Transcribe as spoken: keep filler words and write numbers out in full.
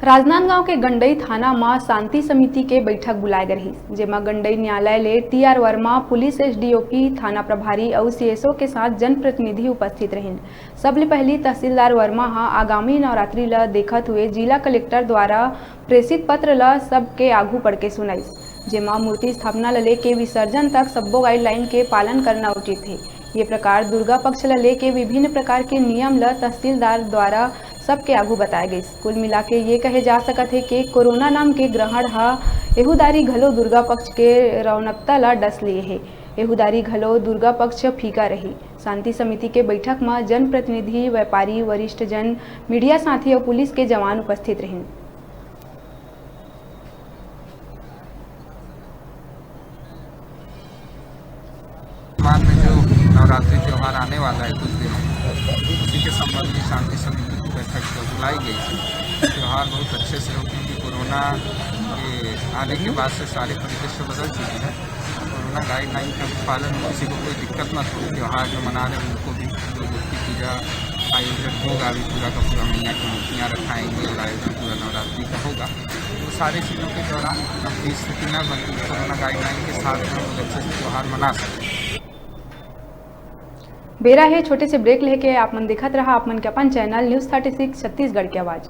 राजनांदगांव के गंडई थाना म शांति समिति के बैठक बुलाए गे रहिस, जेमा गंडई न्यायालय ले T R Verma, police SDOP, थाना प्रभारी अउ सीएसओ के साथ जनप्रतिनिधि उपस्थित रहिन। सबले पहिली तहसीलदार वर्मा ह आगामी नवरात्रि ल देखत हुए जिला कलेक्टर द्वारा प्रेषित पत्र ल सबके आघू पढ़ के सुनाइस, जेमा मूर्ति स्थापना ल लेके विसर्जन तक सब्बो गाइडलाइन के पालन करना उचित हे। ये प्रकार दुर्गा पक्ष ल लेके विभिन्न प्रकार के नियम ल तहसीलदार द्वारा सबके आघू बताए गइस। कुल मिला के ये कहे जा सकत हे कि कोरोना नाम के ग्रहण ह एहूदारी घलो दुर्गा पक्ष के रौनकता ल डस लिए हे। एहूदारी घलो दुर्गा पक्ष फीका रही। शांति समिति के बैठक म जनप्रतिनिधि, व्यापारी, वरिष्ठ जन, मीडिया साथी अउ पुलिस के जवान उपस्थित रहिन। वर्तमान में जो नवरात्रि त्यौहार आने वाला है कुछ दिनों में, उसी के संबंध में शांति समिति की बैठक बुलाई गई थी। त्यौहार बहुत अच्छे से हो, क्योंकि कोरोना के आने के बाद से सारे परिदृश्य बदल चुके हैं। कोरोना गाइडलाइन का पालन हो, किसी को कोई दिक्कत ना हो, त्यौहार जो मना रहे हैं उनको भी जो मूर्ति पूजा आयोजन होगा, अभी पूरा का पूरा मइया की मूर्तियाँ रखाएंगे और आयोजन पूरा नवरात्रि का होगा। वो सारी चीज़ों के दौरान अपनी स्थिति ना बन, कोरोना गाइडलाइन के साथ में हम लोग अच्छे से त्यौहार मना सकें। बेरा हे छोटे से ब्रेक लेके, आप मन देखत रहा आप मन के अपन channel news thirty six Chhattisgarh की आवाज़।